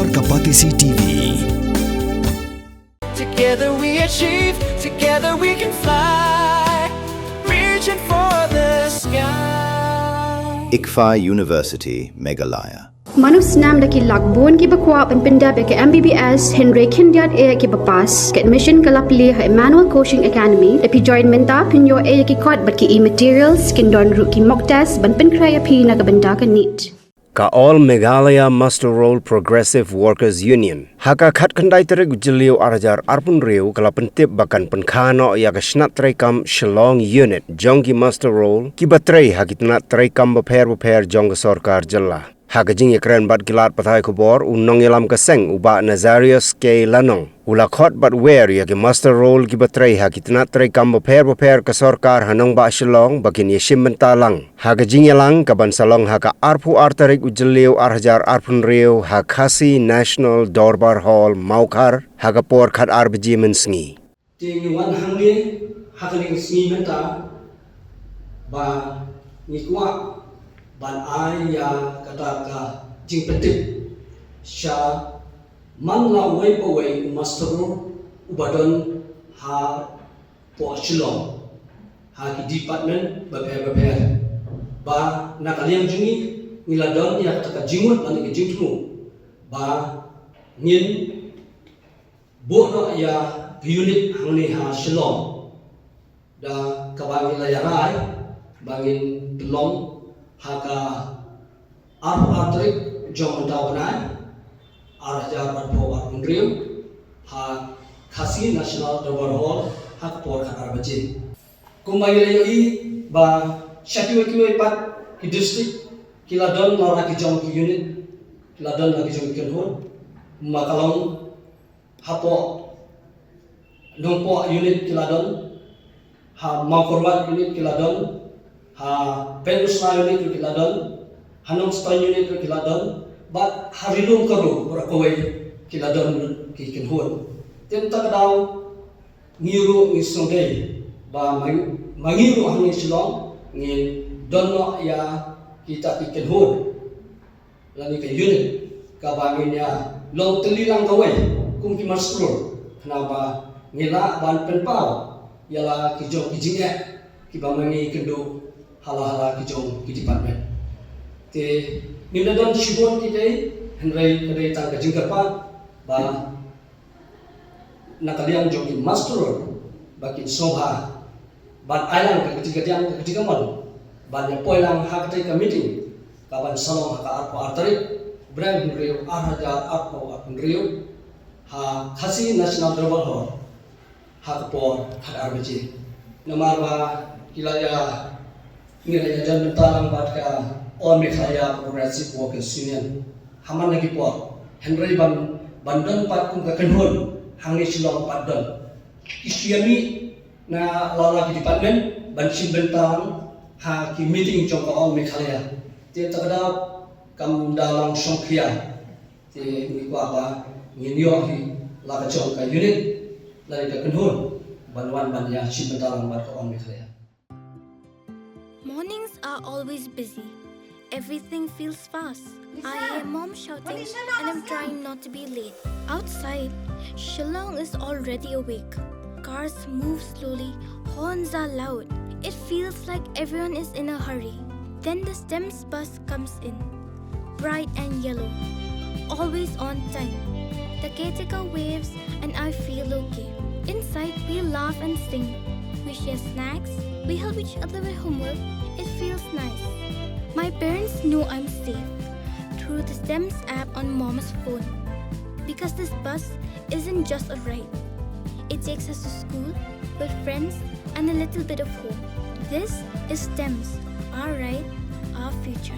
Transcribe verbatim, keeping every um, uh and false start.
Ka Batesi T V. Together we achieve, together we can fly, reaching for the sky. ICFAI University, Meghalaya. Mano snam da ki lak bun kiba kwah ban pyndep ïa ka M B B S, hynrei khyndiat eh kiba pass. Ka admission ka la plie ha Emmanuel Coaching Academy. Da phi join mynta phin ïoh eh ïa ki kot bad ki e-materials, kin don ruh ki mock test ban pynkhreh ïa phi na ka bynta ka NEET. Ka All Meghalaya Muster Roll Progressive Workers Union ha ka khatkhyndai tarik u Jylliew ar hajar arphew hynriew ka la pyntip ba kan pynkha noh ïa ka shnat treikam Shillong Unit jong ki Muster Roll kiba trei ha ki tnat treikam bapher bapher jong ka sorkar jylla. Ha ka jingïakren bad ki lad pathai khubor, u nongïalam ka seng u Bah Nazarius K Lanong u la khot bad wer ïa ki Muster Roll kiba trei ha ki tnat treikam bapher bapher ka sorkar ha nongbah Shillong ba kin ïashim bynta lang ha ka jingïalang kaban sa long ha ka arphew ar tarik u Jylliew ar hajar arphew hynriew ha Khasi National Dorbar Hall, Mawkhar, ha ka por khatar baje mynsngi. Te ngi wan hangne ha kane ka sngi mynta ba ngi kwah ban ai ïa kata ka jingpyntip sha man la uwei pa uwei u Muster Roll uba don hapoh Shillong ha ki department bapher bapher. Ba na ka liang jong ngi, ngi la don ïa kata ka jingmut lane ka jingthmu ba ngin buh noh ïa ka unit hangne ha Shillong. Da kaba ngi la ïa rai ba ngin pynlong ha ka arphew ar tarik jong mynta u bnai, ar hajar arphew arphew hynriew, ha Khasi National Dorbar Hall ha ka por khatar baje. Kumba ngi la ïohi ba sha kiwei kiwei pat ki district ki la don la ki jong ki unit, ki la don la ki jong ki kynhun. Ma ka long hapoh Nongpoh unit ki la don, ha Mawkyrwat unit ki la don, ha Pynursla unit ki la don, ha Nongstoiñ unit ki la don, bad ha Ri-lum Garo baroh kawei ki la don ki kynhun. Te mynta ka daw ngi ruh ngi sngewdei ba ma, ma ngi ruh hangne Shillong ngin don noh ïa kita ki kynhun lane ka unit kaba ngin ïa long tylli lang kawei kum ki Muster Roll, khnang ba ngin lah ban pynpaw ïa la ki jong ki jingeh kiba ma ngi kynduh ha la ha la ki jong ki department. Te ngim da don shibun ki dei, hynrei ka dei tang ka jingkyrpad ba na ka liang jong ki Muster Roll ba kin sngewbha ban ai lang ka kti kadiang ka kti kamon ban ïa poi lang ha katei ka meeting kaban sa long ha ka arphew ar tarik bnai hynriew ar hajar arphew arphew hynriew ha Khasi National Dorbar Hall ha ka por khatar baje. Namar ba ki la ïa ngi la ïa jan bynta lang bad ka All Meghalaya Progressive Workers Union ha man la ki por, hynrei ban, ban don pat kum ka kynhun hangne Shillong pat don. Ki shu ïa mih na la la ki department ban shim bynta lang ha ki meeting jong ka All Meghalaya. Te ta ka daw kam da long shongkhia. Te ngi kwah ba ngin ïoh hi la ka jong ka unit lane ka kynhun ban wan ban ïa shim bynta lang bad ka All Meghalaya. Mornings are always busy. Everything feels fast. I hear mom shouting and I'm trying not to be late. Outside, Shillong is already awake. Cars move slowly, horns are loud. It feels like everyone is in a hurry. Then the STEMS bus comes in. Bright and yellow. Always on time. The caretaker waves and I feel okay. Inside, we laugh and sing. We share snacks. We help each other with homework. It feels nice. My parents know I'm safe through the STEMS app on mom's phone. Because this bus isn't just a ride, it takes us to school, with friends, and a little bit of home. This is STEMS, our ride, our future.